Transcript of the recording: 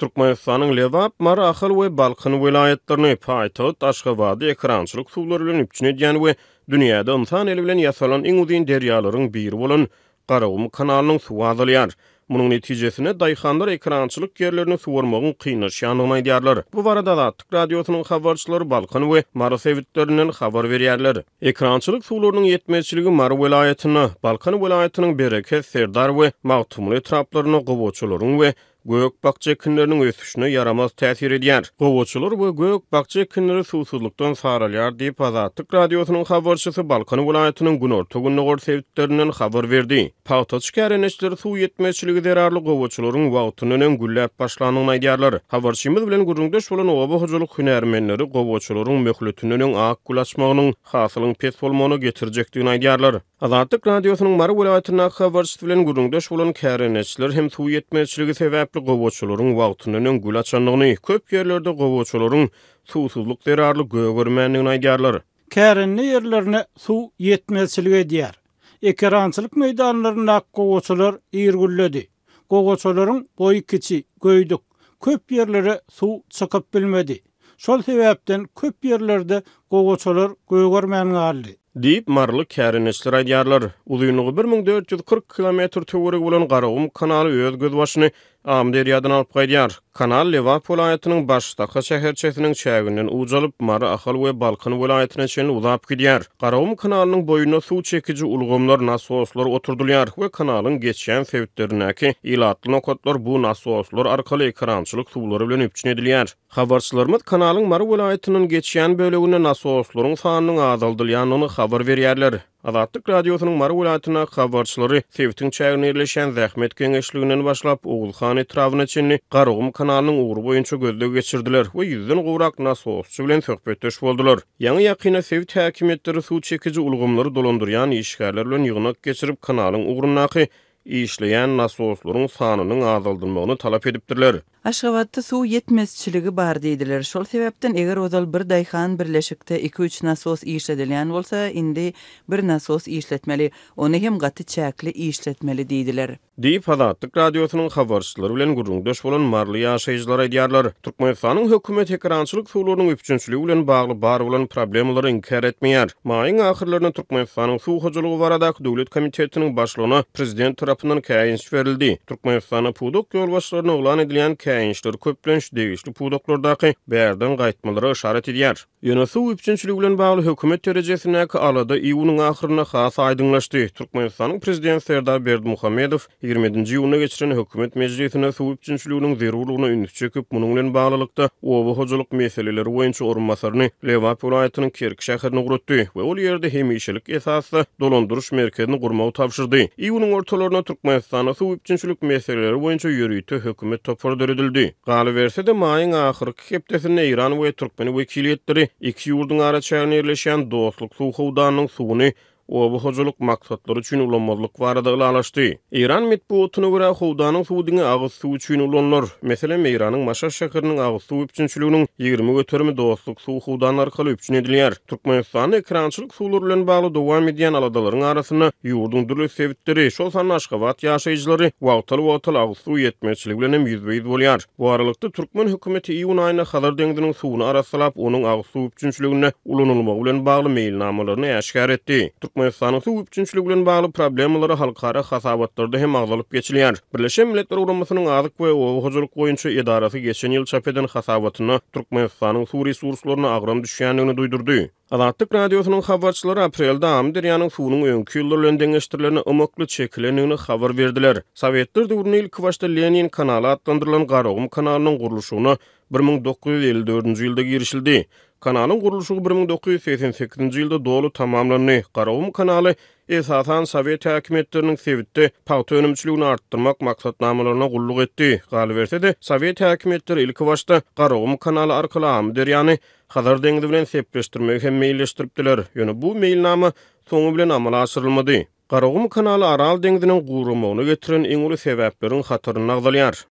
Türkmenistanyň Lebap, Mary, Ahal we Balkan welaýatlaryny, paýtagt Aşgabady ekerançylyk suwlary bilen üpjün edýän we dünýäde ynsan eli bilen ýasalan iň uzyn derýalaryň biri bolan Garagum kanalynyň suwy azalýar. Munuň netijesinde, daýhanlar ekerançylyk ýerlerini suwarmagyň kynlaşýandygyny aýdýarlar. Bu barada Azatlyk Radiosynyň habarçylary Balkan we Mary sebitlerinden habar berýärler. Ekerançylyk suwlarynyň ýetmezçiligi Mary welaýatynda, Balkan welaýatynyň Bereket, Serdar we Magtymguly etraplarynda gowaçalaryň we gök-bakja ekinleriniň ösüşine ýaramaz täsir edýär. Gowaçalar we gök-bakja ekinleri suwsuzlykdan saralýar diýip, Azatlyk Radiosynyň habarçysy Balkan welaýatynyň günorta-gündogar sebitlerinden habar berdi. Pagtaçy kärendeçiler suw ýetmezçiligi zerarly gowaçalaryň wagtyndan öň gülläp başlandygyny aýdýarlar. Habarçymyz bilen gürrüňdeş bolan oba hojalyk hünärmenleri gowaçalaryň möhletinden öň ak gül açmagynyň hasylyň pes bolmagyna getirjekdigini aýdýarlar. Azatlyk Radiosynyň Mary welaýatyndaky habarçysy bilen gürrüňdeş bolan kärendeçiler hem suw ýetmezçiligi sebäpli gowaçalaryň wagtyndan öň gül açandygyny, köp ýerlerde gowaçalaryň suwsuzlyk zerarly gögermändigini aýdýarlar. Kärende ýerlerine suw ýetmezçilik edýär. Ekerançylyk meýdanlaryndaky gowaçalar ir gülledi. Gowaçalaryň boýy kiçi, göýdük. Köp ýerlere suw çykyp bilmedi. Şol sebäpden köp ýerlerde gowaçalar gögermän galdy. Diýip, maryly kärendeçiler aýdýarlar. Uzynlygy 1440 kilometr töweregi bolan Garagum kanaly öz gözbaşyny Amyderýadan alyp gaýdýar. Kanal Lebap welaýatynyň Başsaka şäherçesiniň çäginden uç alyp, Mary, Ahal we Balkan welaýatyna çenli uzap gidýär. Garagum kanalynyň boýunda suw çekiji ulgamlar, nasoslar oturdylýar we kanalyň geçýän sebitlerindäki ilatly nokatlar bu nasoslar arkaly ekerançylyk suwlary bilen üpjün edilýär. Habarçylarymyz kanalyň Mary welaýatyndan geçýän böleginde nasoslaryň sanynyň azaldylýandygyny habar berýärler. Azatlyk Radiosynyň Mary welaýatyndaky habarçylary sebitiň çäginde ýerleşýän Zähmet geňeşliginden başlap, Oguzhan etrabyna çenli Garagum kanalynyň ugry boýunça gözleg geçirdiler we ýüzden gowrak nasosçy bilen söhbetdeş boldular. Ýaňy-ýakynda sebit häkimiýetleri suw çekiji ulgamlary dolandyrýan işgärler bilen ýygnak geçirip, kanalyň ugrundaky işleýän nasoslaryň sanynyň azaldylmagyny talap edipdirler. Aşgabatda suw ýetmezçiligi bar diýdiler. Şol sebäpden eger ozal bir daýhan birleşikde iki-üç nasos işledilýän bolsa, indi bir nasos işletmeli, ony hem gaty çäkli işletmeli diýdiler. Diýip, Azatlyk Radiosynyň habarçylary bilen gürrüňdeş bolan maryly ýaşaýjylar aýdýarlar. Türkmenistanyň hökümeti ekerançylyk suwlarynyň üpjünçiligi bilen bagly bar bolan problemalary inkär etmeýär. Maýyň ahyrlarynda Türkmenistanyň Suw hojalygy baradaky döwlet komitetiniň başlygyna prezident tarapyndan käýinç berildi. Türkmenistanda pudak ýolbaşçylaryna yglan edilýän käýinçler köplenç degişli pudaklardaky bärden gaýtmalara yşarat edýär. Ýöne suw üpjünçiligi bilen bagly hökümet derejesindäki alada iýunyň ahyrynda has aýdyňlaşdy. Türkmenistanyň Prezidenti Serdar Berdimuhamedow Ýigrimi ýedinji iýunda geçiren hökümet mejlisinde suw üpjünçiliginiň zerurlygyna ünsi çekip, munuň bilen baglylykda, oba hojalyk meseleleri boýunça orunbasaryny Lebap welaýatynyň Kerki şäherine ugratdy we ol ýerde hemişelik esasda dolandyryş merkezini gurmagy tabşyrdy. Iýunyň ortalarynda Türkmenistanda suw üpjünçilik meseleleri boýunça ýörite hökümet topary döredildi. Galyberse-de, maýyň ahyrky hepdesinde eýran we türkmen wekiliýetleri iki ýurduň araçäginde ýerleşýän Dostluk suw howdanynyň suwuny oba hojalyk maksatlary üçin ulanmazlyk barada ylalaşdy. Eýran metbugatyna görä, howdanyň suwy diňe agyz suwy üçin ulanylar. Meselem, Eýranyň Maşat şäheriniň agyz suw üpjünçiliginiň 20 göterimi Dostluk suw howdany arkaly üpjün edilýär. Türkmenistanda ekerançylyk suwlary bilen bagly dowam edýän aladalaryň arasynda ýurduň dürli sebitleri, şol sanda Aşgabat ýaşaýjylary wagtal-wagtal agyz suw ýetmezçiligi bilen hem ýüzbe-ýüz bolýar. Bu aralykda, türkmen hökümeti iýun aýynda Hazar deňziniň suwuny arassalap, onuň agyz suw üpjünçiliginde ulanylmagy bilen bagly meýilnamalaryny äşgär etdi. Türkmenistanyň suw üpjünçiligi bilen bagly problemalary halkara hasabatlarda hem agzalyp geçilýär. Birleşen Milletler Guramasynyň Azyk we oba hojalyk boýunça edarasy geçen ýyl çap eden hasabatynda Türkmenistanyň suw resurslaryna agram düşýändigini duýdurdy. Azatlyk Radiosynyň habarçylary aprelde Amyderýanyň suwunyň öňki ýyllar bilen deňeşdirilende ymykly çekilendigini habar berdiler. Sowetler döwründe ilkibaşda Lenin kanaly atlandyrylan Garagum kanalynyň gurluşygyna 1954-nji ýylda girişildi. Kanalyň gurluşygy 1988-nji ýylda doly tamamlandy. Garagum kanaly esasan sowet häkimiýetleriniň sebitde pagta önümçiligini artdyrmak maksatnamalaryna gulluk etdi. Galyberse-de, sowet häkimiýetleri ilkibaşda Garagum kanaly arkaly Amyderýany Hazar deňzi bilen sepleşdirmegi hem meýilleşdiripdiler. Ýöne bu meýilnama soňy bilen amala aşyrylmady. Garagum kanaly Aral deňziniň guramagyna getiren iň uly sebäpleriň hatarynda agzalýar.